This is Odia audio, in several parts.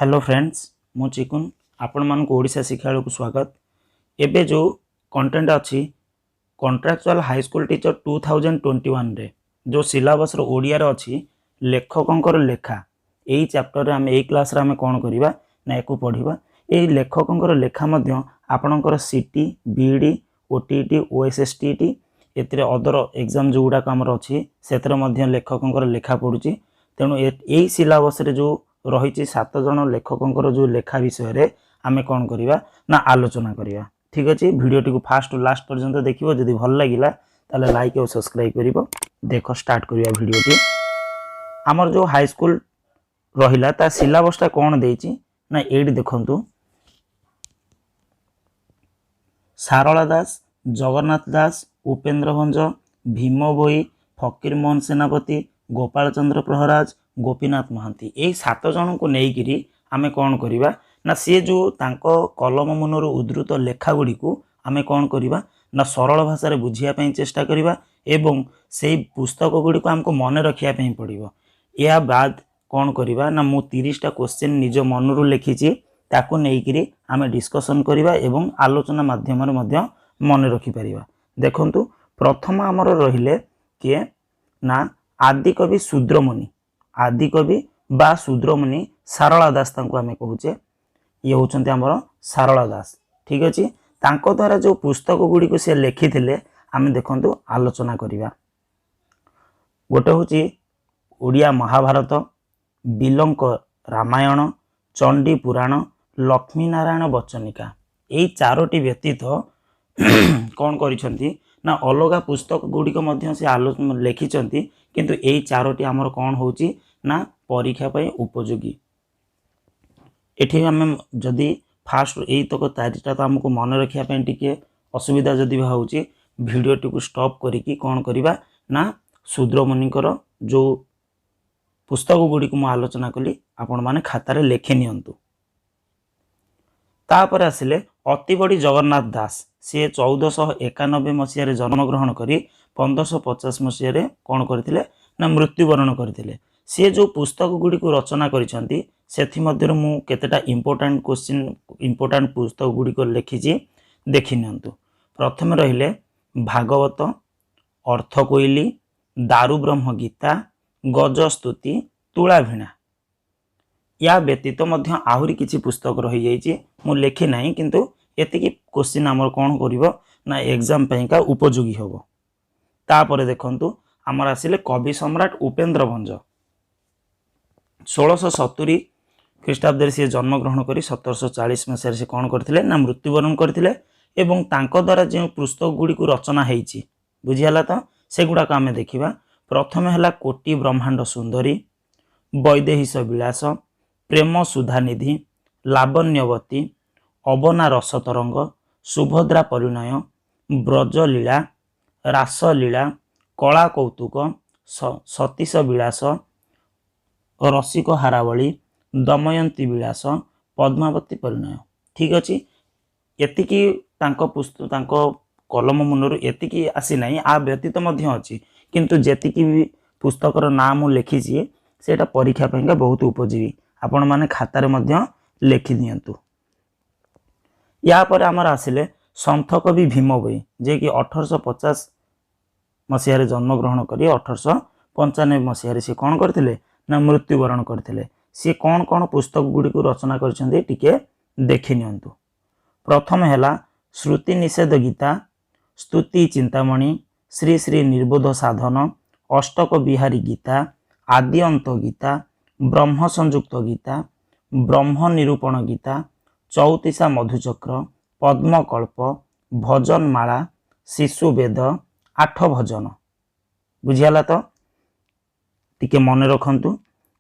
ହ୍ୟାଲୋ ଫ୍ରେଣ୍ଡସ୍, ମୁଁ ଚିକୁନ, ଆପଣମାନଙ୍କୁ ଓଡ଼ିଶା ଶିକ୍ଷାଳୟକୁ ସ୍ୱାଗତ। ଏବେ ଯେଉଁ କଣ୍ଟେଣ୍ଟ ଅଛି କଣ୍ଟ୍ରାକ୍ଚୁଆଲ୍ ହାଇସ୍କୁଲ ଟିଚର 2021ରେ ଯେଉଁ ସିଲାବସ୍ର ଓଡ଼ିଆରେ ଅଛି ଲେଖକଙ୍କର ଲେଖା, ଏଇ ଚାପ୍ଟରରେ ଆମେ ଏଇ କ୍ଲାସ୍ରେ ଆମେ କ'ଣ କରିବା ନା ୟାକୁ ପଢ଼ିବା। ଏଇ ଲେଖକଙ୍କର ଲେଖା ମଧ୍ୟ ଆପଣଙ୍କର ସିଟି, ବିଇଡ଼ି, ଓଟିଇଟି, ଓଏସ୍ଏସ୍ଟିଇଟି, ଏଥିରେ ଅଦର ଏକ୍ଜାମ୍ ଯେଉଁଗୁଡ଼ାକ ଆମର ଅଛି ସେଥିରେ ମଧ୍ୟ ଲେଖକଙ୍କର ଲେଖା ପଡ଼ୁଛି। ତେଣୁ ଏଇ ସିଲାବସ୍ରେ ଯେଉଁ ରହିଛି 7 ଜଣ ଲେଖକଙ୍କର ଯେଉଁ ଲେଖା ବିଷୟରେ ଆମେ କ'ଣ କରିବା ନା ଆଲୋଚନା କରିବା। ଠିକ୍ ଅଛି, ଭିଡ଼ିଓଟିକୁ ଫାଷ୍ଟ ଲାଷ୍ଟ ପର୍ଯ୍ୟନ୍ତ ଦେଖିବ। ଯଦି ଭଲ ଲାଗିଲା, ତାହେଲେ ଲାଇକ୍ ଆଉ ସବସ୍କ୍ରାଇବ୍ କରିବ। ଦେଖ, ଷ୍ଟାର୍ଟ କରିବା ଭିଡ଼ିଓଟି। ଆମର ଯେଉଁ ହାଇସ୍କୁଲ ରହିଲା, ତା ସିଲାବସଟା କ'ଣ ଦେଇଛି ନା ଏଇଠି ଦେଖନ୍ତୁ। ସାରଳା ଦାସ, ଜଗନ୍ନାଥ ଦାସ, ଉପେନ୍ଦ୍ର ଭଞ୍ଜ, ଭୀମ ଭୋଇ, ଫକୀରମୋହନ ସେନାପତି, ଗୋପାଳ ଚନ୍ଦ୍ର ପ୍ରହରାଜ, ଗୋପୀନାଥ ମହାନ୍ତି, ଏଇ 7 ଜଣଙ୍କୁ ନେଇକିରି ଆମେ କ'ଣ କରିବା ନା ସିଏ ଯେଉଁ ତାଙ୍କ କଲମ ମୁନରୁ ଉଦ୍ଧୃତ ଲେଖା ଗୁଡ଼ିକୁ ଆମେ କ'ଣ କରିବା ନା ସରଳ ଭାଷାରେ ବୁଝିବା ପାଇଁ ଚେଷ୍ଟା କରିବା ଏବଂ ସେଇ ପୁସ୍ତକ ଗୁଡ଼ିକୁ ଆମକୁ ମନେ ରଖିବା ପାଇଁ ପଡ଼ିବ। ଏହା ବାଦ କ'ଣ କରିବା ନା ମୁଁ 30ଟା କୋଶ୍ଚିନ୍ ନିଜ ମନରୁ ଲେଖିଛି, ତାକୁ ନେଇକିରି ଆମେ ଡିସ୍କସନ୍ କରିବା ଏବଂ ଆଲୋଚନା ମାଧ୍ୟମରେ ମଧ୍ୟ ମନେ ରଖିପାରିବା। ଦେଖନ୍ତୁ, ପ୍ରଥମ ଆମର ରହିଲେ କିଏ ନା ଆଦିକବି ଶୂଦ୍ରମୁନି। ଆଦିକବି ବା ଶୂଦ୍ରମୁନି ସାରଳା ଦାସ ତାଙ୍କୁ ଆମେ କହୁଛେ। ଇଏ ହେଉଛନ୍ତି ଆମର ସାରଳା ଦାସ। ଠିକ୍ ଅଛି, ତାଙ୍କ ଦ୍ୱାରା ଯେଉଁ ପୁସ୍ତକ ଗୁଡ଼ିକୁ ସେ ଲେଖିଥିଲେ, ଆମେ ଦେଖନ୍ତୁ ଆଲୋଚନା କରିବା। ଗୋଟେ ହେଉଛି ଓଡ଼ିଆ ମହାଭାରତ, ବିଲଙ୍କ ରାମାୟଣ, ଚଣ୍ଡୀ ପୁରାଣ, ଲକ୍ଷ୍ମୀନାରାୟଣ ବଚନିକା। ଏଇ ଚାରୋଟି ବ୍ୟତୀତ କ'ଣ କରିଛନ୍ତି ନା ଅଲଗା ପୁସ୍ତକ ଗୁଡ଼ିକ ମଧ୍ୟ ସେ ଲେଖିଛନ୍ତି, କିନ୍ତୁ ଏଇ ଚାରୋଟି ଆମର କ'ଣ ହେଉଛି ନା ପରୀକ୍ଷା ପାଇଁ ଉପଯୋଗୀ। ଏଠି ଆମେ ଯଦି ଫାଷ୍ଟ ଏଇତକ ଚାରିଟା ତ ଆମକୁ ମନେ ରଖିବା ପାଇଁ ଟିକେ ଅସୁବିଧା ଯଦି ବି ହେଉଛି, ଭିଡ଼ିଓଟିକୁ ଷ୍ଟପ୍ କରିକି କ'ଣ କରିବା ନା ଶୂଦ୍ରମୁନିଙ୍କର ଯେଉଁ ପୁସ୍ତକ ଗୁଡ଼ିକୁ ମୁଁ ଆଲୋଚନା କଲି, ଆପଣମାନେ ଖାତାରେ ଲେଖି ନିଅନ୍ତୁ। ତାପରେ ଆସିଲେ ଅତିବଡ଼ି ଜଗନ୍ନାଥ ଦାସ। ସିଏ 1491 ମସିହାରେ ଜନ୍ମଗ୍ରହଣ କରି 1550 ମସିହାରେ କ'ଣ କରିଥିଲେ ନା ମୃତ୍ୟୁବରଣ କରିଥିଲେ। ସିଏ ଯେଉଁ ପୁସ୍ତକ ଗୁଡ଼ିକୁ ରଚନା କରିଛନ୍ତି, ସେଥିମଧ୍ୟରୁ ମୁଁ କେତେଟା ଇମ୍ପୋର୍ଟାଣ୍ଟ କୋଶ୍ଚିନ୍, ଇମ୍ପୋର୍ଟାଣ୍ଟ ପୁସ୍ତକ ଗୁଡ଼ିକ ଲେଖିଛି, ଦେଖି ନିଅନ୍ତୁ। ପ୍ରଥମେ ରହିଲେ ଭାଗବତ, ଅର୍ଥକୋଇଲି, ଦାରୁବ୍ରହ୍ମ ଗୀତା, ଗଜସ୍ତୁତି, ତୁଳାଭିଣା। ୟା ବ୍ୟତୀତ ମଧ୍ୟ ଆହୁରି କିଛି ପୁସ୍ତକ ରହିଯାଇଛି, ମୁଁ ଲେଖି ନାହିଁ, କିନ୍ତୁ ଏତିକି କୋଶ୍ଚିନ୍ ଆମର କ'ଣ କରିବ ନା ଏକ୍ଜାମ୍ ପାଇଁକା ଉପଯୋଗୀ ହେବ। ତାପରେ ଦେଖନ୍ତୁ, ଆମର ଆସିଲେ କବି ସମ୍ରାଟ ଉପେନ୍ଦ୍ର ଭଞ୍ଜ। 1670 ଖ୍ରୀଷ୍ଟାବ୍ଦରେ ସିଏ ଜନ୍ମଗ୍ରହଣ କରି 1740 ମସିହାରେ ସେ କ'ଣ କରିଥିଲେ ନା ମୃତ୍ୟୁବରଣ କରିଥିଲେ। ଏବଂ ତାଙ୍କ ଦ୍ୱାରା ଯେଉଁ ପୁସ୍ତକ ଗୁଡ଼ିକୁ ରଚନା ହେଇଛି, ବୁଝିହେଲା ତ, ସେଗୁଡ଼ାକ ଆମେ ଦେଖିବା। ପ୍ରଥମେ ହେଲା କୋଟି ବ୍ରହ୍ମାଣ୍ଡ ସୁନ୍ଦରୀ, ବୈଦେହୀଶ ବିଳାସ, ପ୍ରେମ ସୁଧାନିଧି, ଲାବଣ୍ୟବତୀ, ଅବନା ରସତରଙ୍ଗ, ସୁଭଦ୍ରା ପରିଣୟ, ବ୍ରଜଲୀଳା, ରାସଲୀଳା, କଳା କୌତୁକ, ସତୀଶ ବିଳାସ, ରସିକ ହାରାବଳୀ, ଦମୟନ୍ତୀ ବିଳାସ, ପଦ୍ମାବତୀ ପରିଣୟ। ଠିକ୍ ଅଛି, ଏତିକି ତାଙ୍କ ତାଙ୍କ କଲମ ମୁନରୁ ଏତିକି ଆସିନାହିଁ, ଆ ବ୍ୟତୀତ ମଧ୍ୟ ଅଛି, କିନ୍ତୁ ଯେତିକି ବି ପୁସ୍ତକର ନାଁ ମୁଁ ଲେଖିଛି, ସେଇଟା ପରୀକ୍ଷା ପାଇଁକା ବହୁତ ଉପଯୋଗୀ। ଆପଣମାନେ ଖାତାରେ ମଧ୍ୟ ଲେଖି ଦିଅନ୍ତୁ। ୟା ପରେ ଆମର ଆସିଲେ ସନ୍ଥକବି ଭୀମ ଭୋଇ, ଯିଏକି 1850 ମସିହାରେ ଜନ୍ମଗ୍ରହଣ କରି 1895 ମସିହାରେ ସେ କ'ଣ କରିଥିଲେ ନା ମୃତ୍ୟୁବରଣ କରିଥିଲେ। ସିଏ କ'ଣ କ'ଣ ପୁସ୍ତକ ଗୁଡ଼ିକୁ ରଚନା କରିଛନ୍ତି, ଟିକେ ଦେଖି ନିଅନ୍ତୁ। ପ୍ରଥମେ ହେଲା ଶ୍ରୁତି ନିଷେଧ ଗୀତା, ସ୍ତୁତି ଚିନ୍ତାମଣି, ଶ୍ରୀ ଶ୍ରୀ ନିର୍ବୋଧ ସାଧନ, ଅଷ୍ଟକ ବିହାରୀ ଗୀତା, ଆଦି ଅନ୍ତ ଗୀତା, ବ୍ରହ୍ମ ସଂଯୁକ୍ତ ଗୀତା, ବ୍ରହ୍ମ ନିରୂପଣ ଗୀତା, ଚଉତିଶା ମଧୁଚକ୍ର, ପଦ୍ମକଳ୍ପ, ଭଜନମାଳା, ଶିଶୁବେଦ, ଆଠ ଭଜନ। ବୁଝିହେଲା ତ? ଟିକେ ମନେ ରଖନ୍ତୁ।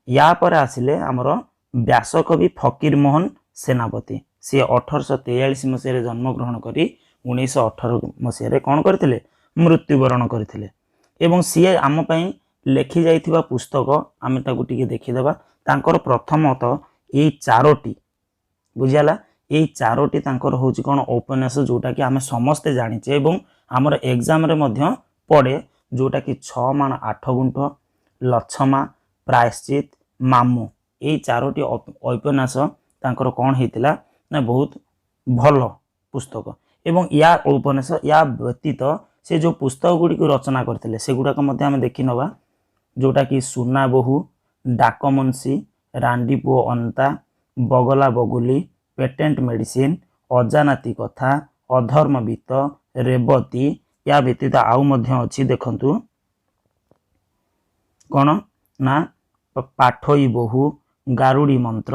ୟା ପରେ ଆସିଲେ ଆମର ବ୍ୟାସକବି ଫକୀରମୋହନ ସେନାପତି। ସିଏ 1843 ମସିହାରେ ଜନ୍ମଗ୍ରହଣ କରି 1918 ମସିହାରେ କ'ଣ କରିଥିଲେ? ମୃତ୍ୟୁବରଣ କରିଥିଲେ। ଏବଂ ସିଏ ଆମ ପାଇଁ ଲେଖି ଯାଇଥିବା ପୁସ୍ତକ ଆମେ ତାକୁ ଟିକେ ଦେଖିଦେବା। ତାଙ୍କର ପ୍ରଥମତଃ ଏଇ ଚାରୋଟି, ବୁଝିହେଲା, ଏଇ ଚାରୋଟି ତାଙ୍କର ହେଉଛି କ'ଣ ଉପନ୍ୟାସ, ଯେଉଁଟାକି ଆମେ ସମସ୍ତେ ଜାଣିଛେ ଏବଂ ଆମର ଏକ୍ଜାମରେ ମଧ୍ୟ ପଡ଼େ, ଯେଉଁଟାକି 6 ମାଣ 8 ଗୁଣ୍ଠ, ଲଛମା, ପ୍ରାୟଶ୍ଚିତ, ମାମୁଁ। ଏଇ ଚାରୋଟି ଔପନ୍ୟାସ ତାଙ୍କର କ'ଣ ହେଇଥିଲା ନା ବହୁତ ଭଲ ପୁସ୍ତକ। ଏବଂ ୟା ଉପନ୍ୟାସ ୟା ବ୍ୟତୀତ ସେ ଯେଉଁ ପୁସ୍ତକ ଗୁଡ଼ିକୁ ରଚନା କରିଥିଲେ, ସେଗୁଡ଼ାକ ମଧ୍ୟ ଆମେ ଦେଖିନେବା, ଯେଉଁଟାକି ସୁନା ବୋହୂ, ଡାକମୁନ୍ସି, ରାଣ୍ଡିପୁଅ ଅନ୍ତା, ବଗଲା ବଗୁଲି, ପେଟେଣ୍ଟ ମେଡ଼ିସିନ, ଅଜାନାତି କଥା, ଅଧର୍ମବିତ୍ତ, ରେବତୀ। ୟା ବ୍ୟତୀତ ଆଉ ମଧ୍ୟ ଅଛି, ଦେଖନ୍ତୁ କ'ଣ ନା ପାଠୋଇ ବୋହୂ, ଗାରୁଡ଼ି ମନ୍ତ୍ର,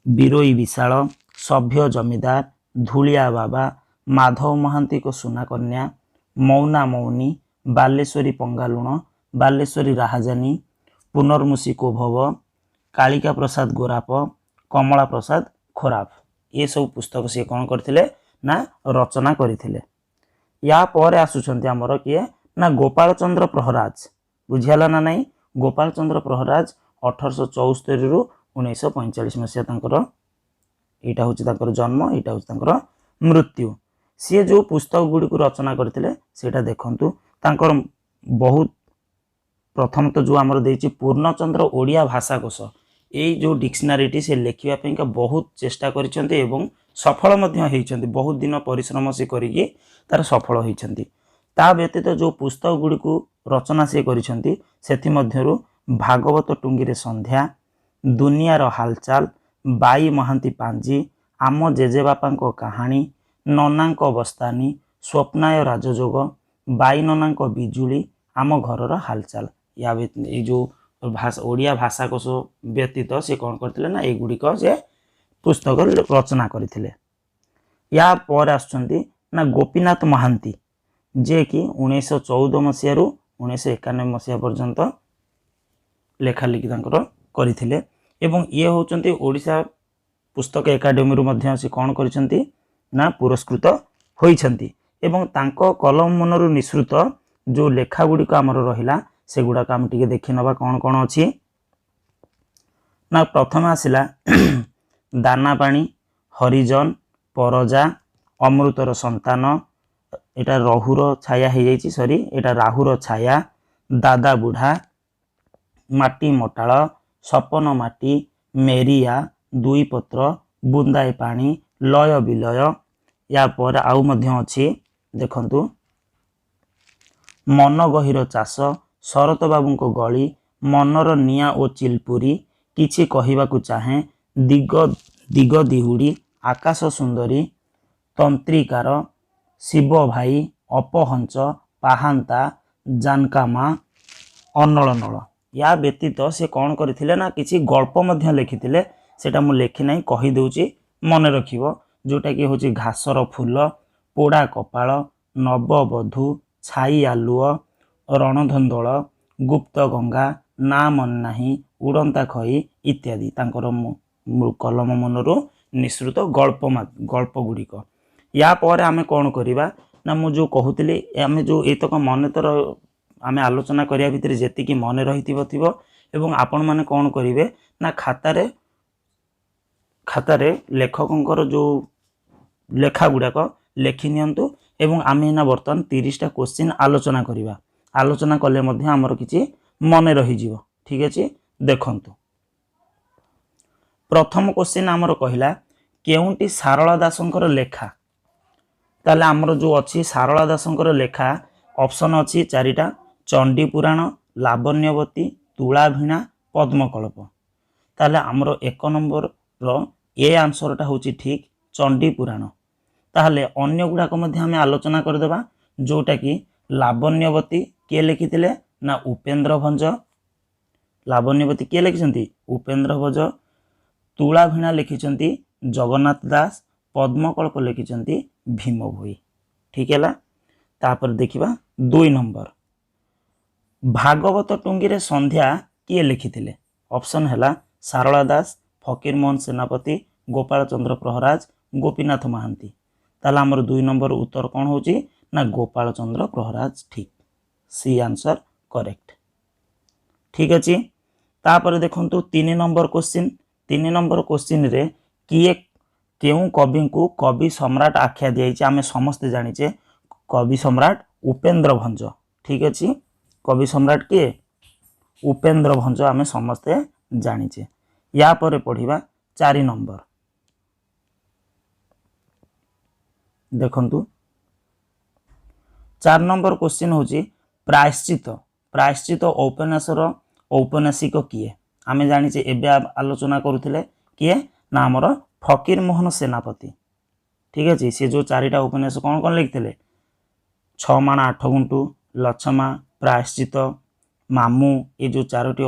ବିରୋଇ ବିଶାଳ, ସଭ୍ୟ ଜମିଦାର, ଧୂଳିଆ ବାବା, ମାଧବ ମହାନ୍ତିଙ୍କ ସୁନାକନ୍ୟା, ମୌନା ମୌନି, ବାଲେଶ୍ୱରୀ ପଙ୍ଗାଲୁଣ, ବାଲେଶ୍ୱରୀ ରାହାଜାନୀ, ପୁନର୍ମୁଷି କୋଭବ, କାଳିକା ପ୍ରସାଦ ଗୋରାପ, କମଳା ପ୍ରସାଦ ଖୋରାପ। ଏସବୁ ପୁସ୍ତକ ସିଏ କ'ଣ କରିଥିଲେ ନା ରଚନା କରିଥିଲେ। ୟା ପରେ ଆସୁଛନ୍ତି ଆମର କିଏ ନା ଗୋପାଳ ଚନ୍ଦ୍ର ପ୍ରହରାଜ। ବୁଝିହେଲା ନା ନାହିଁ? ଗୋପାଳ ଚନ୍ଦ୍ର ପ୍ରହରାଜ 1874ରୁ 1945 ମସିହା ତାଙ୍କର, ଏଇଟା ହେଉଛି ତାଙ୍କର ଜନ୍ମ, ଏଇଟା ହେଉଛି ତାଙ୍କର ମୃତ୍ୟୁ। ସିଏ ଯେଉଁ ପୁସ୍ତକ ଗୁଡ଼ିକୁ ରଚନା କରିଥିଲେ, ସେଇଟା ଦେଖନ୍ତୁ। ତାଙ୍କର ବହୁତ ପ୍ରଥମତଃ ଯେଉଁ ଆମର ଦେଇଛି ପୂର୍ଣ୍ଣଚନ୍ଦ୍ର ଓଡ଼ିଆ ଭାଷାକୋଷ, ଏଇ ଯେଉଁ ଡିକ୍ସନାରୀଟି ସେ ଲେଖିବା ପାଇଁକା ବହୁତ ଚେଷ୍ଟା କରିଛନ୍ତି ଏବଂ ସଫଳ ମଧ୍ୟ ହେଇଛନ୍ତି। ବହୁତ ଦିନ ପରିଶ୍ରମ ସେ କରିକି ତାର ସଫଳ ହୋଇଛନ୍ତି। ତା ବ୍ୟତୀତ ଯେଉଁ ପୁସ୍ତକ ଗୁଡ଼ିକୁ ରଚନା ସିଏ କରିଛନ୍ତି, ସେଥିମଧ୍ୟରୁ ଭାଗବତ ଟୁଙ୍ଗିରେ ସନ୍ଧ୍ୟା, ଦୁନିଆର ହାଲଚାଲ, ବାଇ ମହାନ୍ତି ପାଞ୍ଜି, ଆମ ଜେଜେବାପାଙ୍କ କାହାଣୀ, ନନାଙ୍କ ବସ୍ତାନି, ସ୍ୱପ୍ନାୟ ରାଜଯୋଗ, ବାଇ ନନାଙ୍କ ବିଜୁଳି, ଆମ ଘରର ହାଲଚାଲ। ୟା ଏଇ ଯେଉଁ ଭାଷା ଓଡ଼ିଆ ଭାଷାକୋଷ ବ୍ୟତୀତ ସେ କ'ଣ କରିଥିଲେ ନା ଏଗୁଡ଼ିକ ସେ ପୁସ୍ତକ ରଚନା କରିଥିଲେ। ୟା ପରେ ଆସୁଛନ୍ତି ନା ଗୋପୀନାଥ ମହାନ୍ତି, ଯିଏକି 1914 ମସିହାରୁ 1991 ମସିହା ପର୍ଯ୍ୟନ୍ତ ଲେଖାଲେଖି ତାଙ୍କର କରିଥିଲେ ଏବଂ ଇଏ ହେଉଛନ୍ତି ଓଡ଼ିଶା ପୁସ୍ତକ ଏକାଡେମୀରୁ ମଧ୍ୟ ସେ କ'ଣ କରିଛନ୍ତି ନା ପୁରସ୍କୃତ ହୋଇଛନ୍ତି। ଏବଂ ତାଙ୍କ କଲମ ମନରୁ ନିଃସୃତ ଯେଉଁ ଲେଖା ଗୁଡ଼ିକ ଆମର ରହିଲା, ସେଗୁଡ଼ାକ ଆମେ ଟିକେ ଦେଖିନେବା କ'ଣ କ'ଣ ଅଛି ନା ପ୍ରଥମେ ଆସିଲା ଦାନା ପାଣି, ହରିଜନ, ପରଜା, ଅମୃତର ସନ୍ତାନ, ଏଇଟା ରହୁର ଛାୟା ହେଇଯାଇଛି, ସରି, ଏଇଟା ରାହୁର ଛାୟା, ଦାଦା ବୁଢ଼ା, ମାଟି ମଟାଳ, ସପନ ମାଟି, ମେରିଆ, ଦୁଇ ପତ୍ର, ବୁନ୍ଦାଏ ପାଣି, ଲୟ ବିଲୟ। ୟା ପରେ ଆଉ ମଧ୍ୟ ଅଛି, ଦେଖନ୍ତୁ, ମନ ଗହୀର ଚାଷ, ଶରତ ବାବୁଙ୍କ ଗଳି, ମନର ନିଆଁ ଓ ଚିଲପୁରୀ, କିଛି କହିବାକୁ ଚାହେଁ, ଦିଗ ଦିଗ ଦିହୁଡ଼ି, ଆକାଶ ସୁନ୍ଦରୀ, ତନ୍ତ୍ରିକାର, ଶିବ ଭାଇ, ଅପହଞ୍ଚ, ପାହାନ୍ତା, ଜାନକାମା, ଅନଳ ନଳ। ୟା ବ୍ୟତୀତ ସେ କ'ଣ କରିଥିଲେ ନା କିଛି ଗଳ୍ପ ମଧ୍ୟ ଲେଖିଥିଲେ। ସେଇଟା ମୁଁ ଲେଖି ନାହିଁ, କହିଦେଉଛି, ମନେ ରଖିବ, ଯେଉଁଟାକି ହେଉଛି ଘାସର ଫୁଲ, ପୋଡ଼ା କପାଳ, ନବବଧୂ, ଛାଇ ଆଲୁଅ, ରଣଧନ୍ଦୋଳ, ଗୁପ୍ତ ଗଙ୍ଗା, ନା ମନେ ନାହିଁ, ଉଡ଼ନ୍ତା ଖଇ ଇତ୍ୟାଦି ତାଙ୍କର କଲମ ମନରୁ ନିଃସୃତ ଗଳ୍ପ ଗୁଡ଼ିକ। ୟା ପରେ ଆମେ କ'ଣ କରିବା ନା ମୁଁ ଯେଉଁ କହୁଥିଲି, ଆମେ ଯେଉଁ ଏତକ ମନେ ତ ଆମେ ଆଲୋଚନା କରିବା ଭିତରେ ଯେତିକି ମନେ ରହିଥିବ ଥିବ ଏବଂ ଆପଣମାନେ କ'ଣ କରିବେ ନା ଖାତାରେ ଲେଖକଙ୍କର ଯେଉଁ ଲେଖା ଗୁଡ଼ାକ ଲେଖି ନିଅନ୍ତୁ ଏବଂ ଆମେ ଏଇନା ବର୍ତ୍ତମାନ 30ଟା କୋଶ୍ଚିନ୍ ଆଲୋଚନା କରିବା। ଆଲୋଚନା କଲେ ମଧ୍ୟ ଆମର କିଛି ମନେ ରହିଯିବ। ଠିକ୍ ଅଛି, ଦେଖନ୍ତୁ, ପ୍ରଥମ କୋଶ୍ଚିନ୍ ଆମର କହିଲା, କେଉଁଟି ସାରଳା ଦାସଙ୍କର ଲେଖା? ତାହେଲେ ଆମର ଯେଉଁ ଅଛି ସାରଳା ଦାସଙ୍କର ଲେଖା, ଅପସନ୍ ଅଛି ଚାରିଟା, ଚଣ୍ଡୀ ପୁରାଣ, ଲାବଣ୍ୟବତୀ, ତୁଳାଭିଣା, ପଦ୍ମକଳ୍ପ। ତାହେଲେ ଆମର 1 ନମ୍ବରର ଏ ଆନ୍ସରଟା ହେଉଛି ଠିକ୍, ଚଣ୍ଡୀ ପୁରାଣ। ତାହେଲେ ଅନ୍ୟ ଗୁଡ଼ାକ ମଧ୍ୟ ଆମେ ଆଲୋଚନା କରିଦେବା, ଯେଉଁଟାକି ଲାବଣ୍ୟବତୀ କିଏ ଲେଖିଥିଲେ ନା ଉପେନ୍ଦ୍ର ଭଞ୍ଜ। ଲାବଣ୍ୟବତୀ କିଏ ଲେଖିଛନ୍ତି? ଉପେନ୍ଦ୍ର ଭଞ୍ଜ। ତୁଳାଭିଣା ଲେଖିଛନ୍ତି ଜଗନ୍ନାଥ ଦାସ। ପଦ୍ମକଳ୍ପ ଲେଖିଛନ୍ତି ଭୀମ ଭୋଇ। ଠିକ୍ ହେଲା। ତାପରେ ଦେଖିବା 2 ନମ୍ବର, ଭାଗବତ ଟୁଙ୍ଗିରେ ସନ୍ଧ୍ୟା କିଏ ଲେଖିଥିଲେ? ଅପସନ୍ ହେଲା ସାରଳା ଦାସ, ଫକୀରମୋହନ ସେନାପତି, ଗୋପାଳ ଚନ୍ଦ୍ର ପ୍ରହରାଜ, ଗୋପୀନାଥ ମହାନ୍ତି। ତାହେଲେ ଆମର 2 ନମ୍ବର ଉତ୍ତର କ'ଣ ହେଉଛି ନା ଗୋପାଳ ଚନ୍ଦ୍ର ପ୍ରହରାଜ, ଠିକ୍, ସି ଆନ୍ସର କରେକ୍ଟ। ଠିକ୍ ଅଛି। ତାପରେ ଦେଖନ୍ତୁ 3 ନମ୍ବର କୋଶ୍ଚିନ୍। 3 ନମ୍ବର କୋଶ୍ଚିନ୍ରେ କିଏ କେଉଁ କବିଙ୍କୁ କବି ସମ୍ରାଟ ଆଖ୍ୟା ଦିଆଯାଇଛି? ଆମେ ସମସ୍ତେ ଜାଣିଛେ କବି ସମ୍ରାଟ ଉପେନ୍ଦ୍ର ଭଞ୍ଜ। ଠିକ୍ ଅଛି। କବି ସମ୍ରାଟ କିଏ? ଉପେନ୍ଦ୍ର ଭଞ୍ଜ, ଆମେ ସମସ୍ତେ ଜାଣିଛେ। ୟା ପରେ ପଢ଼ିବା 4 ନମ୍ବର। ଦେଖନ୍ତୁ, 4 ନମ୍ବର କ୍ୱେଶ୍ଚିନ୍ ହେଉଛି ପ୍ରାୟଶ୍ଚିତ। ପ୍ରାୟଶ୍ଚିତ ଔପନ୍ୟାସର ଔପନ୍ୟାସିକ କିଏ? ଆମେ ଜାଣିଛେ, ଏବେ ଆଲୋଚନା କରୁଥିଲେ, କିଏ ନା ଆମର ଫକୀର ମୋହନ ସେନାପତି। ଠିକ୍ ଅଛି। ସେ ଯେଉଁ ଚାରିଟା ଉପନ୍ୟାସ କ'ଣ କ'ଣ ଲେଖିଥିଲେ? 6 ମାଣ 8 ଗୁଣ୍ଠୁ, ଲଛମା, ପ୍ରାୟଶ୍ଚିତ, ମାମୁଁ, ଏ ଯେଉଁ ଚାରୋଟି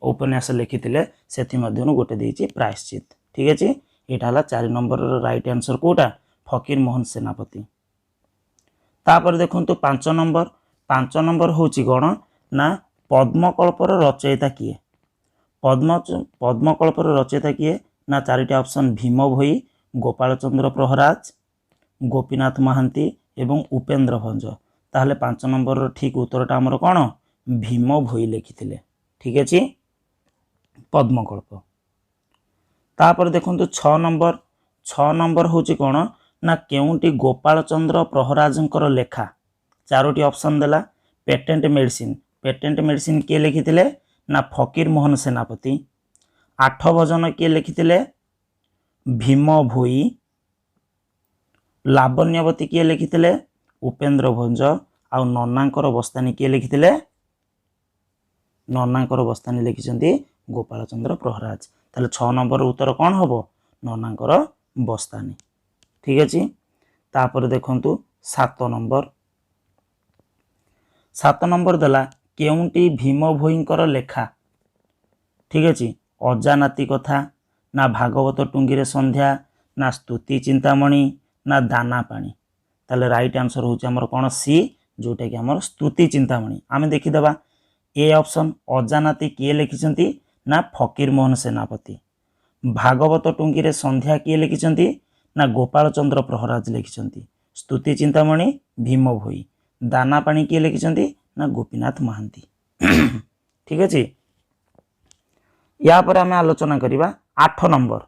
ଉପନ୍ୟାସ ଲେଖିଥିଲେ, ସେଥିମଧ୍ୟରୁ ଗୋଟେ ଦେଇଛି ପ୍ରାୟଶ୍ଚିତ। ଠିକ୍ ଅଛି। ଏଇଟା ହେଲା 4 ନମ୍ବରର ରାଇଟ୍ ଆନ୍ସର। କେଉଁଟା? ଫକୀର ମୋହନ ସେନାପତି। ତାପରେ ଦେଖନ୍ତୁ 5 ନମ୍ବର। 5 ନମ୍ବର ହେଉଛି କ'ଣ ନା ପଦ୍ମକଳ୍ପର ରଚୟିତା କିଏ? ପଦ୍ମକଳ୍ପର ରଚୟିତା କିଏ ନା ଚାରିଟା ଅପସନ୍ ଭୀମ ଭୋଇ, ଗୋପାଳ ଚନ୍ଦ୍ର ପ୍ରହରାଜ, ଗୋପୀନାଥ ମହାନ୍ତି ଏବଂ ଉପେନ୍ଦ୍ର ଭଞ୍ଜ। ତାହେଲେ 5 ନମ୍ବରର ଠିକ୍ ଉତ୍ତରଟା ଆମର କ'ଣ? ଭୀମ ଭୋଇ ଲେଖିଥିଲେ। ଠିକ୍ ଅଛି, ପଦ୍ମକଳ୍ପ। ତାପରେ ଦେଖନ୍ତୁ 6 ନମ୍ବର। 6 ନମ୍ବର ହେଉଛି କ'ଣ ନା କେଉଁଟି ଗୋପାଳ ଚନ୍ଦ୍ର ପ୍ରହରାଜଙ୍କର ଲେଖା? ଚାରୋଟି ଅପସନ୍ ଦେଲା। Patent medicine. ପେଟେଣ୍ଟ ମେଡ଼ିସିନ କିଏ ଲେଖିଥିଲେ ନା ଫକୀର ମୋହନ ସେନାପତି। ଆଠ ଭଜନ କିଏ ଲେଖିଥିଲେ? ଭୀମ ଭୋଇ। ଲାବଣ୍ୟବତୀ କିଏ ଲେଖିଥିଲେ? ଉପେନ୍ଦ୍ର ଭଞ୍ଜ। ଆଉ ନନାଙ୍କର ବସ୍ତାନି କିଏ ଲେଖିଥିଲେ? ନନାଙ୍କର ବସ୍ତାନି ଲେଖିଛନ୍ତି ଗୋପାଳ ଚନ୍ଦ୍ର ପ୍ରହରାଜ। ତାହେଲେ 6 ନମ୍ବର ଉତ୍ତର କ'ଣ ହେବ? ନନାଙ୍କର ବସ୍ତାନି। ଠିକ୍ ଅଛି। ତାପରେ ଦେଖନ୍ତୁ 7 ନମ୍ବର। 7 ନମ୍ବର ଦେଲା କେଉଁଟି ଭୀମ ଭୋଇଙ୍କର ଲେଖା? ଠିକ୍ ଅଛି। ଅଜାନାତି କଥା, ନା ଭାଗବତ ଟୁଙ୍ଗିରେ ସନ୍ଧ୍ୟା, ନା ସ୍ତୁତି ଚିନ୍ତାମଣି, ନା ଦାନା ପାଣି। ତାହେଲେ ରାଇଟ୍ ଆନ୍ସର ହେଉଛି ଆମର କ'ଣ? ସି, ଯେଉଁଟାକି ଆମର ସ୍ତୁତି ଚିନ୍ତାମଣି। ଆମେ ଦେଖିଦେବା ଏ ଅପସନ୍ ଅଜାନାତି କିଏ ଲେଖିଛନ୍ତି ନା ଫକୀର ମୋହନ ସେନାପତି। ଭାଗବତ ଟୁଙ୍ଗିରେ ସନ୍ଧ୍ୟା କିଏ ଲେଖିଛନ୍ତି ନା ଗୋପାଳ ଚନ୍ଦ୍ର ପ୍ରହରାଜ ଲେଖିଛନ୍ତି। ସ୍ତୁତି ଚିନ୍ତାମଣି ଭୀମ ଭୋଇ। ଦାନା ପାଣି କିଏ ଲେଖିଛନ୍ତି ନା ଗୋପୀନାଥ ମହାନ୍ତି। ଠିକ୍ ଅଛି। ୟା ପରେ ଆମେ ଆଲୋଚନା କରିବା 8 ନମ୍ବର।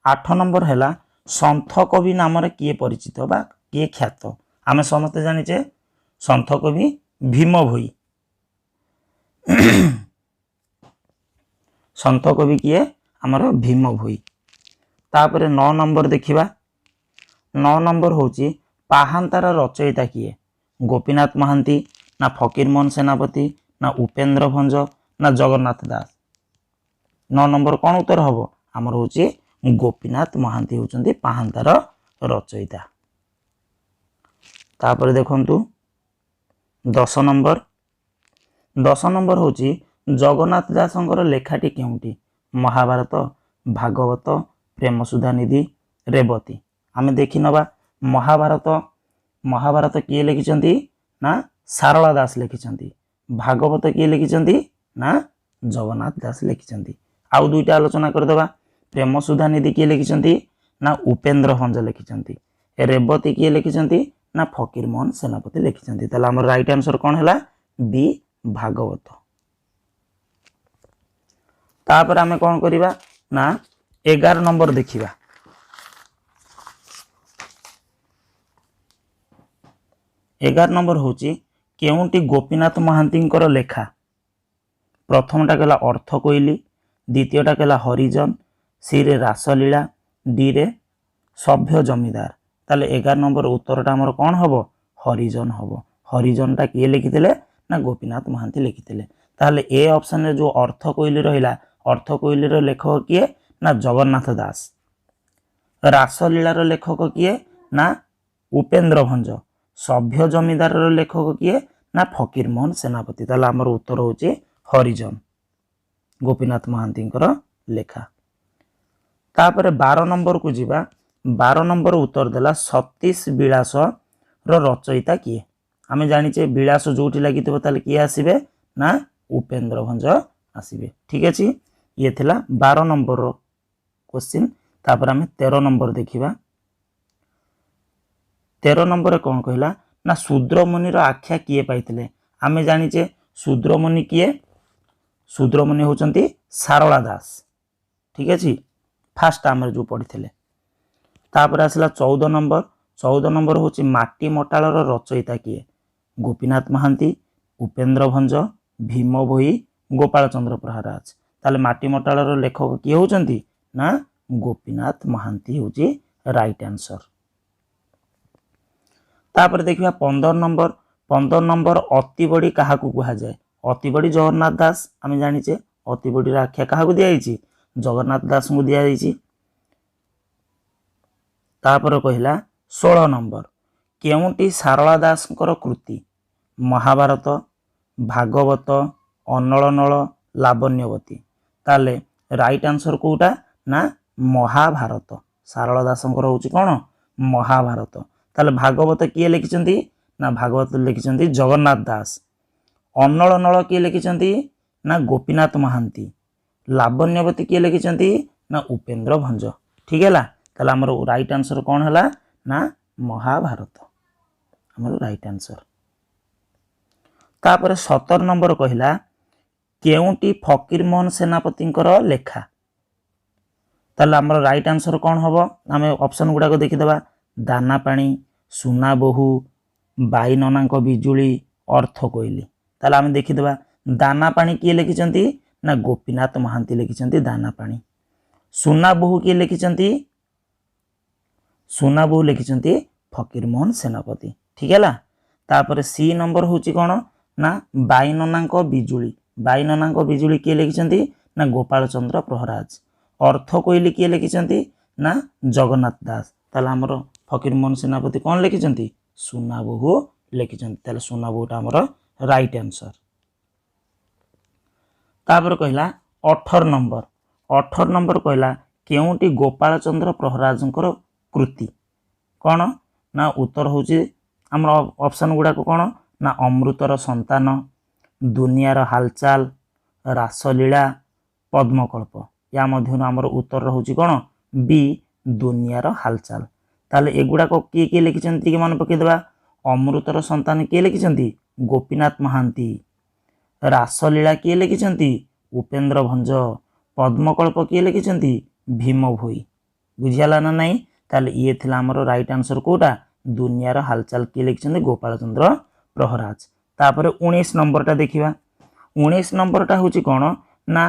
8 ନମ୍ବର ହେଲା ସନ୍ଥ କବି ନାମରେ କିଏ ପରିଚିତ ବା କିଏ ଖ୍ୟାତ? ଆମେ ସମସ୍ତେ ଜାଣିଛେ ସନ୍ଥ କବି ଭୀମ ଭୋଇ। ସନ୍ଥ କବି କିଏ? ଆମର ଭୀମ ଭୋଇ। ତାପରେ 9 ନମ୍ବର ଦେଖିବା। 9 ନମ୍ବର ହେଉଛି ପାହାନ୍ତାର ରଚୟିତା କିଏ? ଗୋପୀନାଥ ମହାନ୍ତି, ନା ଫକୀରମୋହନ ସେନାପତି, ନା ଉପେନ୍ଦ୍ର ଭଞ୍ଜ, ନା ଜଗନ୍ନାଥ ଦାସ? 9 ନମ୍ବର କ'ଣ ଉତ୍ତର ହେବ? ଆମର ହେଉଛି ଗୋପୀନାଥ ମହାନ୍ତି ହେଉଛନ୍ତି ପାହାନ୍ତାର ରଚୟିତା। ତାପରେ ଦେଖନ୍ତୁ 10 ନମ୍ବର। 10 ନମ୍ବର ହେଉଛି ଜଗନ୍ନାଥ ଦାସଙ୍କର ଲେଖାଟି କେଉଁଟି? ମହାଭାରତ, ଭାଗବତ, ପ୍ରେମସୁଧା ନିଧି, ରେବତୀ। ଆମେ ଦେଖିନେବା ମହାଭାରତ। ମହାଭାରତ କିଏ ଲେଖିଛନ୍ତି ନା ସାରଳା ଦାସ ଲେଖିଛନ୍ତି। ଭାଗବତ କିଏ ଲେଖିଛନ୍ତି ନା ଜଗନ୍ନାଥ ଦାସ ଲେଖିଛନ୍ତି। ଆଉ ଦୁଇଟା ଆଲୋଚନା କରିଦେବା। ପ୍ରେମସୁଧା ନିଧି କିଏ ଲେଖିଛନ୍ତି ନା ଉପେନ୍ଦ୍ର ଭଞ୍ଜ ଲେଖିଛନ୍ତି। ରେବତୀ କିଏ ଲେଖିଛନ୍ତି ନା ଫକୀର ମୋହନ ସେନାପତି ଲେଖିଛନ୍ତି। ତାହେଲେ ଆମର ରାଇଟ୍ ଆନ୍ସର କ'ଣ ହେଲା? ବି, ଭାଗବତ। ତାପରେ ଆମେ କ'ଣ କରିବା ନା 11 ନମ୍ବର ଦେଖିବା। 11 ନମ୍ବର ହେଉଛି କେଉଁଟି ଗୋପୀନାଥ ମହାନ୍ତିଙ୍କର ଲେଖା? ପ୍ରଥମଟା କହିଲା ଅର୍ଥ କୋଇଲି, ଦ୍ୱିତୀୟଟା କହିଲା ହରିଜନ, ସିରେ ରାସଲୀଳା, ଡିରେ ସଭ୍ୟ ଜମିଦାର। ତାହେଲେ 11 ନମ୍ବର ଉତ୍ତରଟା ଆମର କ'ଣ ହେବ? ହରିଜନ ହେବ। ହରିଜନଟା କିଏ ଲେଖିଥିଲେ ନା ଗୋପୀନାଥ ମହାନ୍ତି ଲେଖିଥିଲେ। ତାହେଲେ ଏ ଅପସନରେ ଯେଉଁ ଅର୍ଥ କୋଇଲି ରହିଲା, ଅର୍ଥ କୋଇଲିର ଲେଖକ କିଏ ନା ଜଗନ୍ନାଥ ଦାସ। ରାସଲୀଳାର ଲେଖକ କିଏ ନା ଉପେନ୍ଦ୍ର ଭଞ୍ଜ। ସଭ୍ୟ ଜମିଦାରର ଲେଖକ କିଏ ନା ଫକୀର ମୋହନ ସେନାପତି। ତାହେଲେ ଆମର ଉତ୍ତର ହେଉଛି ହରିଜନ, ଗୋପୀନାଥ ମହାନ୍ତିଙ୍କର ଲେଖା। ତାପରେ 12 ନମ୍ବରକୁ ଯିବା। 12 ନମ୍ବର ଉତ୍ତର ଦେଲା ସତୀଶ ବିଳାସର ରଚୟିତା କିଏ? ଆମେ ଜାଣିଛେ ବିଳାସ ଯେଉଁଠି ଲାଗିଥିବ ତାହେଲେ କିଏ ଆସିବେ ନା ଉପେନ୍ଦ୍ର ଭଞ୍ଜ ଆସିବେ। ଠିକ୍ ଅଛି। ଇଏ ଥିଲା 12 ନମ୍ବରର କ୍ୱେଶ୍ଚିନ୍। ତାପରେ ଆମେ 13 ନମ୍ବର ଦେଖିବା। 13 ନମ୍ବରରେ କ'ଣ କହିଲା ନା ଶୂଦ୍ରମୁନିର ଆଖ୍ୟା କିଏ ପାଇଥିଲେ? ଆମେ ଜାଣିଛେ ଶୂଦ୍ରମୁନି କିଏ? ଶୂଦ୍ରମୁନି ହେଉଛନ୍ତି ସାରଳା ଦାସ। ଠିକ୍ ଅଛି, ଫାଷ୍ଟ ଆମର ଯେଉଁ ପଢ଼ିଥିଲେ। ତାପରେ ଆସିଲା 14 ନମ୍ବର। 14 ନମ୍ବର ହେଉଛି ମାଟି ମଟାଳର ରଚୟିତା କିଏ? ଗୋପୀନାଥ ମହାନ୍ତି, ଉପେନ୍ଦ୍ର ଭଞ୍ଜ, ଭୀମ ଭୋଇ, ଗୋପାଳ ଚନ୍ଦ୍ର ପ୍ରହରାଜ। ତାହେଲେ ମାଟି ମଟାଳର ଲେଖକ କିଏ ହେଉଛନ୍ତି ନା ଗୋପୀନାଥ ମହାନ୍ତି ହେଉଛି ରାଇଟ୍ ଆନ୍ସର। ତାପରେ ଦେଖିବା 15 ନମ୍ବର। 15 ନମ୍ବର, ଅତିବଡ଼ି କାହାକୁ କୁହାଯାଏ? ଅତିବଡ଼ି ଜଗନ୍ନାଥ ଦାସ, ଆମେ ଜାଣିଛେ। ଅତିବଡ଼ିର ଆଖ୍ୟା କାହାକୁ ଦିଆଯାଇଛି? ଜଗନ୍ନାଥ ଦାସଙ୍କୁ ଦିଆଯାଇଛି। ତାପରେ କହିଲା 16 ନମ୍ବର, କେଉଁଟି ସାରଳା ଦାସଙ୍କର କୃତି? ମହାଭାରତ, ଭାଗବତ, ଅନଳନଳ, ଲାବଣ୍ୟବତୀ। ତାହେଲେ ରାଇଟ୍ ଆନ୍ସର କେଉଁଟା ନା ମହାଭାରତ। ସାରଳା ଦାସଙ୍କର ହେଉଛି କ'ଣ? ମହାଭାରତ। ତାହେଲେ ଭାଗବତ କିଏ ଲେଖିଛନ୍ତି ନା ଭାଗବତ ଲେଖିଛନ୍ତି ଜଗନ୍ନାଥ ଦାସ। ଅନଳନଳ କିଏ ଲେଖିଛନ୍ତି ନା ଗୋପୀନାଥ ମହାନ୍ତି। ଲାବଣ୍ୟବତୀ କିଏ ଲେଖିଛନ୍ତି ନା ଉପେନ୍ଦ୍ର ଭଞ୍ଜ। ଠିକ ହେଲା। ତାହେଲେ ଆମର ରାଇଟ୍ ଆନ୍ସର କ'ଣ ହେଲା ନା ମହାଭାରତ ଆମର ରାଇଟ୍ ଆନ୍ସର। ତାପରେ 17 ନମ୍ବର କହିଲା, କେଉଁଟି ଫକୀରମୋହନ ସେନାପତିଙ୍କର ଲେଖା? ତାହେଲେ ଆମର ରାଇଟ୍ ଆନ୍ସର କ'ଣ ହେବ? ଆମେ ଅପସନ୍ ଗୁଡ଼ାକ ଦେଖିଦେବା। ଦାନା ପାଣି, ସୁନା ବୋହୂ, ବାଇନନାଙ୍କ ବିଜୁଳି, ଅର୍ଥ କୋଇଲି। ତାହେଲେ ଆମେ ଦେଖିଦେବା, ଦାନା ପାଣି କିଏ ଲେଖିଛନ୍ତି ନା ଗୋପୀନାଥ ମହାନ୍ତି ଲେଖିଛନ୍ତି ଦାନା ପାଣି। ସୁନା ବୋହୂ କିଏ ଲେଖିଛନ୍ତି? ସୁନା ବୋହୂ ଲେଖିଛନ୍ତି ଫକୀରମୋହନ ସେନାପତି। ଠିକ ହେଲା। ତାପରେ ସି ନମ୍ବର ହେଉଛି କ'ଣ ନା ବାଇନନାଙ୍କ ବିଜୁଳି। ବାଇନନାଙ୍କ ବିଜୁଳି କିଏ ଲେଖିଛନ୍ତି ନା ଗୋପାଳ ଚନ୍ଦ୍ର ପ୍ରହରାଜ। ଅର୍ଥ କୋଇଲି କିଏ ଲେଖିଛନ୍ତି ନା ଜଗନ୍ନାଥ ଦାସ। ତାହେଲେ ଆମର ଫକୀରମୋହନ ସେନାପତି କ'ଣ ଲେଖିଛନ୍ତି? ସୁନା ବୋହୂ ଲେଖିଛନ୍ତି। ତାହେଲେ ସୁନା ବୋହୂଟା ଆମର ରାଇଟ୍ ଆନ୍ସର। ତାପରେ କହିଲା 18 ନମ୍ବର। 18 ନମ୍ବର କହିଲା, କେଉଁଟି ଗୋପାଳ ଚନ୍ଦ୍ର ପ୍ରହରାଜଙ୍କର କୃତି? କ'ଣ ନା ଉତ୍ତର ହେଉଛି, ଆମର ଅପସନ୍ ଗୁଡ଼ାକ କ'ଣ ନା ଅମୃତର ସନ୍ତାନ, ଦୁନିଆର ହାଲଚାଲ, ରାସଲୀଳା, ପଦ୍ମକଳ୍ପ। ୟା ମଧ୍ୟରୁ ଆମର ଉତ୍ତର ରହୁଛି କ'ଣ? ବି, ଦୁନିଆର ହାଲଚାଲ। ତାହେଲେ ଏଗୁଡ଼ାକ କିଏ କିଏ ଲେଖିଛନ୍ତି ଟିକେ ମନେ ପକାଇଦେବା। ଅମୃତର ସନ୍ତାନ କିଏ ଲେଖିଛନ୍ତି? ଗୋପୀନାଥ ମହାନ୍ତି। ରାସଲୀଳା କିଏ ଲେଖିଛନ୍ତି? ଉପେନ୍ଦ୍ର ଭଞ୍ଜ। ପଦ୍ମକଳ୍ପ କିଏ ଲେଖିଛନ୍ତି? ଭୀମ ଭୋଇ। ବୁଝିହେଲା ନା ନାହିଁ? ତାହେଲେ ଇଏ ଥିଲା ଆମର ରାଇଟ୍ ଆନ୍ସର କେଉଁଟା? ଦୁନିଆର ହାଲଚାଲ କିଏ ଲେଖିଛନ୍ତି? ଗୋପାଳ ଚନ୍ଦ୍ର ପ୍ରହରାଜ। ତାପରେ 19 ନମ୍ବରଟା ଦେଖିବା। 19 ନମ୍ବରଟା ହେଉଛି କ'ଣ ନା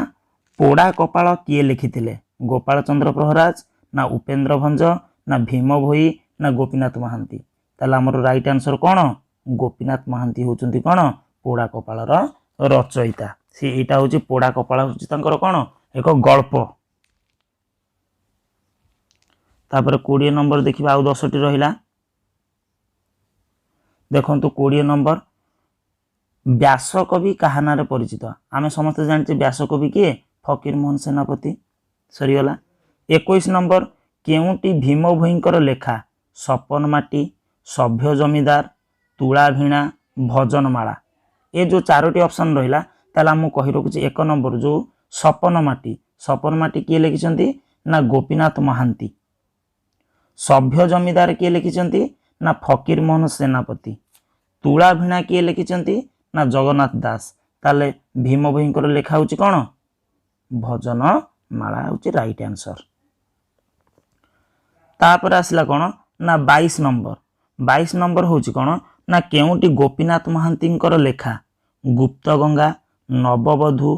ପୋଡ଼ା କପାଳ କିଏ ଲେଖିଥିଲେ? ଗୋପାଳ ଚନ୍ଦ୍ର ପ୍ରହରାଜ ନା ଉପେନ୍ଦ୍ର ଭଞ୍ଜ ନା ଭୀମ ଭୋଇ ନା ଗୋପୀନାଥ ମହାନ୍ତି? ତାହେଲେ ଆମର ରାଇଟ୍ ଆନ୍ସର କ'ଣ? ଗୋପୀନାଥ ମହାନ୍ତି ହେଉଛନ୍ତି କ'ଣ ପୋଡ଼ା କପାଳର ରଚୟିତା। ସେ ଏଇଟା ହେଉଛି, ପୋଡ଼ା କପାଳ ହେଉଛି ତାଙ୍କର କ'ଣ ଏକ ଗଳ୍ପ। ତାପରେ 20 ନମ୍ବର ଦେଖିବା, ଆଉ 10ଟି ରହିଲା। ଦେଖନ୍ତୁ, 20 ନମ୍ବର, ବ୍ୟାସକବି କାହା ନାଁରେ ପରିଚିତ? ଆମେ ସମସ୍ତେ ଜାଣିଛେ ବ୍ୟାସକବି କିଏ, ଫକୀରମୋହନ ସେନାପତି। ସରିଗଲା। 21 ନମ୍ବର, କେଉଁଟି ଭୀମ ଭୋଇଙ୍କର ଲେଖା? ସପନ ମାଟି, ସଭ୍ୟ ଜମିଦାର, ତୁଳା ଭିଣା, ଭଜନମାଳା। ଏ ଯେଉଁ ଚାରୋଟି ଅପସନ୍ ରହିଲା, ତାହେଲେ ମୁଁ କହି ରଖୁଛି, 1 ନମ୍ବର ଯେଉଁ ସପନ ମାଟି, ସପନ ମାଟି କିଏ ଲେଖିଛନ୍ତି ନା ଗୋପୀନାଥ ମହାନ୍ତି। ସଭ୍ୟ ଜମିଦାର କିଏ ଲେଖିଛନ୍ତି ନା ଫକୀରମୋହନ ସେନାପତି। ତୁଳା ଭିଣା କିଏ ଲେଖିଛନ୍ତି ନା ଜଗନ୍ନାଥ ଦାସ। ତାହେଲେ ଭୀମ ଭୋଇଙ୍କର ଲେଖା ହେଉଛି କ'ଣ? ଭଜନ ମାଳା ହେଉଛି ରାଇଟ୍ ଆନ୍ସର। ତାପରେ ଆସିଲା କ'ଣ ନା 22 ନମ୍ବର। 22 ନମ୍ବର ହେଉଛି କ'ଣ ନା କେଉଁଟି ଗୋପୀନାଥ ମହାନ୍ତିଙ୍କର ଲେଖା? ଗୁପ୍ତଗଙ୍ଗା, ନବବଧୂ,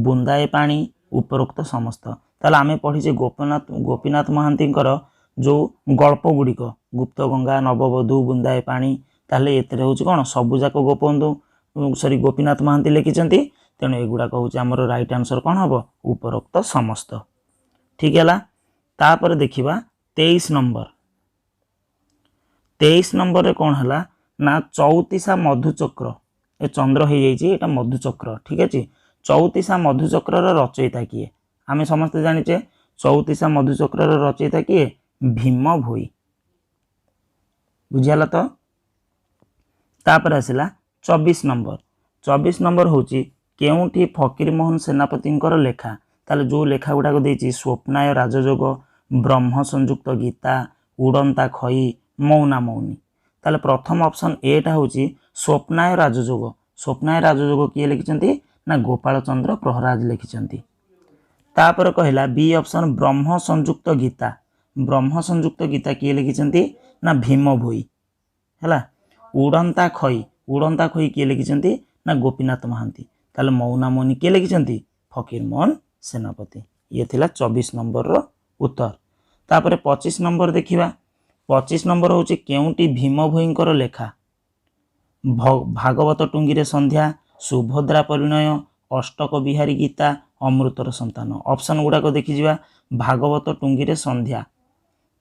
ବୁନ୍ଦାଏ ପାଣି, ଉପରୋକ୍ତ ସମସ୍ତ। ତାହେଲେ ଆମେ ପଢ଼ିଛେ ଗୋପୀନାଥ ମହାନ୍ତିଙ୍କର ଯେଉଁ ଗଳ୍ପ ଗୁଡ଼ିକ, ଗୁପ୍ତଗଙ୍ଗା, ନବବଧୂ, ବୁନ୍ଦାଏ ପାଣି। ତାହେଲେ ଏଥିରେ ହେଉଛି କ'ଣ ସବୁଯାକ ଗୋପବନ୍ଧୁ, ସରି, ଗୋପୀନାଥ ମହାନ୍ତି ଲେଖିଛନ୍ତି। ତେଣୁ ଏଗୁଡ଼ାକ ହେଉଛି ଆମର ରାଇଟ୍ ଆନ୍ସର କ'ଣ ହେବ? ଉପରୋକ୍ତ ସମସ୍ତ। ଠିକ୍ ହେଲା। ତାପରେ ଦେଖିବା 23 ନମ୍ବର। 23 ନମ୍ବରରେ କ'ଣ ହେଲା ନା ଚଉତିଶା ମଧୁଚକ୍ର, ଏ ଚନ୍ଦ୍ର ହେଇଯାଇଛି, ଏଇଟା ମଧୁଚକ୍ର। ଠିକ୍ ଅଛି। ଚଉତିଶା ମଧୁଚକ୍ରର ରଚୟିତା କିଏ? ଆମେ ସମସ୍ତେ ଜାଣିଛେ ଚଉତିଶା ମଧୁଚକ୍ରର ରଚୟିତା କିଏ? ଭୀମ ଭୋଇ। ବୁଝିହେଲା ତ? ତାପରେ ଆସିଲା 24 ନମ୍ବର। 24 ନମ୍ବର ହେଉଛି କେଉଁଠି ଫକୀରମୋହନ ସେନାପତିଙ୍କର ଲେଖା? ତାହେଲେ ଯେଉଁ ଲେଖା ଗୁଡ଼ାକ ଦେଇଛି, ସ୍ୱପ୍ନାୟ ରାଜଯୋଗ, ବ୍ରହ୍ମ ସଂଯୁକ୍ତ ଗୀତା, ଉଡ଼ନ୍ତା ଖଇ, ମୌନା ମୌନି। ତାହେଲେ ପ୍ରଥମ ଅପସନ୍ ଏଟା ହେଉଛି ସ୍ୱପ୍ନାୟ ରାଜଯୋଗ। ସ୍ୱପ୍ନାୟ ରାଜଯୋଗ କିଏ ଲେଖିଛନ୍ତି ନା ଗୋପାଳ ଚନ୍ଦ୍ର ପ୍ରହରାଜ ଲେଖିଛନ୍ତି। ତାପରେ କହିଲା ବି ଅପସନ୍ ବ୍ରହ୍ମ ସଂଯୁକ୍ତ ଗୀତା। ବ୍ରହ୍ମ ସଂଯୁକ୍ତ ଗୀତା କିଏ ଲେଖିଛନ୍ତି ନା ଭୀମ ଭୋଇ। ହେଲା। ଉଡ଼ନ୍ତା ଖଇ, ଉଡ଼ନ୍ତା ଖଇ କିଏ ଲେଖିଛନ୍ତି ନା ଗୋପୀନାଥ ମହାନ୍ତି। ତାହେଲେ ମୌନା ମୌନି କିଏ ଲେଖିଛନ୍ତି? ଫକୀରମୋହନ ସେନାପତି। ଇଏ ଥିଲା 24 ନମ୍ବରର ଉତ୍ତର। ତାପରେ 25 ନମ୍ବର ଦେଖିବା। 25 ନମ୍ବର ହେଉଛି କେଉଁଟି ଭୀମ ଭୋଇଙ୍କର ଲେଖା? ଭାଗବତ ଟୁଙ୍ଗିରେ ସନ୍ଧ୍ୟା, ସୁଭଦ୍ରା ପରିଣୟ, ଅଷ୍ଟକ ବିହାରୀ ଗୀତା, ଅମୃତର ସନ୍ତାନ। ଅପସନ୍ ଗୁଡ଼ାକ ଦେଖିଯିବା। ଭାଗବତ ଟୁଙ୍ଗିରେ ସନ୍ଧ୍ୟା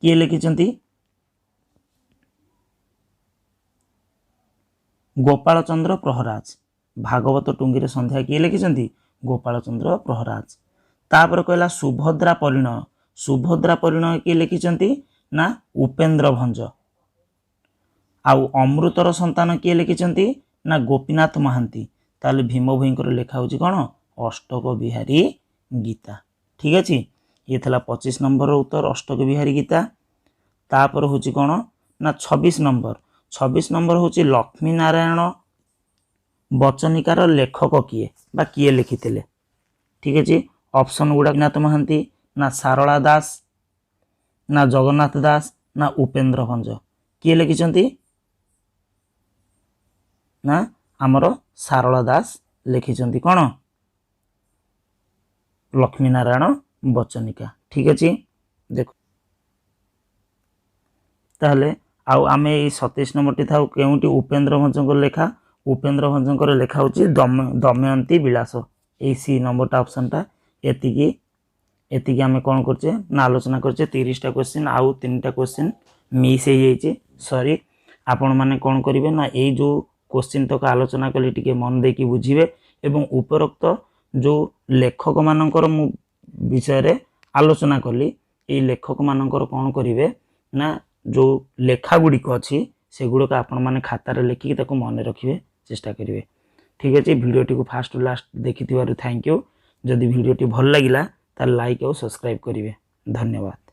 କିଏ ଲେଖିଛନ୍ତି? ଗୋପାଳ ଚନ୍ଦ୍ର ପ୍ରହରାଜ। ଭାଗବତ ଟୁଙ୍ଗିରେ ସନ୍ଧ୍ୟା କିଏ ଲେଖିଛନ୍ତି? ଗୋପାଳ ଚନ୍ଦ୍ର ପ୍ରହରାଜ। ତାପରେ କହିଲା ସୁଭଦ୍ରା ପରିଣୟ। ସୁଭଦ୍ରା ପରିଣୟ କିଏ ଲେଖିଛନ୍ତି? ନା ଉପେନ୍ଦ୍ର ଭଞ୍ଜ। ଆଉ ଅମୃତର ସନ୍ତାନ କିଏ ଲେଖିଛନ୍ତି? ନା ଗୋପୀନାଥ ମହାନ୍ତି। ତାହେଲେ ଭୀମ ଭୋଇଙ୍କର ଲେଖା ହେଉଛି କ'ଣ? ଅଷ୍ଟକ ବିହାରୀ ଗୀତା। ଠିକ୍ ଅଛି, ଇଏ ଥିଲା 25 ନମ୍ବରର ଉତ୍ତର, ଅଷ୍ଟକ ବିହାରୀ ଗୀତା। ତାପରେ ହେଉଛି କ'ଣ ନା 26 ନମ୍ବର। 26 ନମ୍ବର ହେଉଛି ଲକ୍ଷ୍ମୀ ନାରାୟଣ ବଚନିକାର ଲେଖକ କିଏ ବା କିଏ ଲେଖିଥିଲେ? ଠିକ୍ ଅଛି, ଅପସନ୍ ଗୁଡ଼ାକ ନାଥ ମହାନ୍ତି, ନା ସାରଳା ଦାସ, ନା ଜଗନ୍ନାଥ ଦାସ, ନା ଉପେନ୍ଦ୍ର ଭଞ୍ଜ। କିଏ ଲେଖିଛନ୍ତି? ନା ଆମର ସାରଳା ଦାସ ଲେଖିଛନ୍ତି କ'ଣ? ଲକ୍ଷ୍ମୀ ନାରାୟଣ ବଚନିକା। ଠିକ୍ ଅଛି, ଦେଖ ତାହେଲେ ଆଉ ଆମେ ଏଇ 27 ନମ୍ବରଟି ଥାଉ। କେଉଁଟି ଉପେନ୍ଦ୍ର ଭଞ୍ଜଙ୍କ ଲେଖା? ଉପେନ୍ଦ୍ର ଭଞ୍ଜଙ୍କର ଲେଖା ହେଉଛି ଦମୟନ୍ତୀ ବିଳାସ। ଏଇ ସି ନମ୍ବରଟା ଅପସନ୍ଟା। ଏତିକି ଆମେ କ'ଣ କରୁଛେ ନା ଆଲୋଚନା କରୁଛେ 30ଟା କୋଶ୍ଚିନ୍, ଆଉ 3ଟା କୋଶ୍ଚିନ୍ ମିସ୍ ହେଇଯାଇଛି, ସରି। ଆପଣମାନେ କ'ଣ କରିବେ ନା ଏଇ ଯେଉଁ କୋଶ୍ଚିନ୍ ତକ ଆଲୋଚନା କଲି ଟିକେ ମନ ଦେଇକି ବୁଝିବେ, ଏବଂ ଉପରୋକ୍ତ ଯେଉଁ ଲେଖକମାନଙ୍କର ମୁଁ ବିଷୟରେ ଆଲୋଚନା କଲି, ଏଇ ଲେଖକମାନଙ୍କର କ'ଣ କରିବେ ନା ଯେଉଁ ଲେଖା ଗୁଡ଼ିକ ଅଛି ସେଗୁଡ଼ିକ ଆପଣମାନେ ଖାତାରେ ଲେଖିକି ତାକୁ ମନେ ରଖିବେ ଚେଷ୍ଟା କରିବେ। ଠିକ୍ ଅଛି, ଭିଡ଼ିଓଟିକୁ ଫାଷ୍ଟ ଟୁ ଲାଷ୍ଟ ଦେଖିଥିବାରୁ thank you. ଯଦି ଭିଡ଼ିଓଟି ଭଲ ଲାଗିଲା ତାହେଲେ ଲାଇକ୍ ଆଉ ସବସ୍କ୍ରାଇବ୍ କରିବେ। ଧନ୍ୟବାଦ।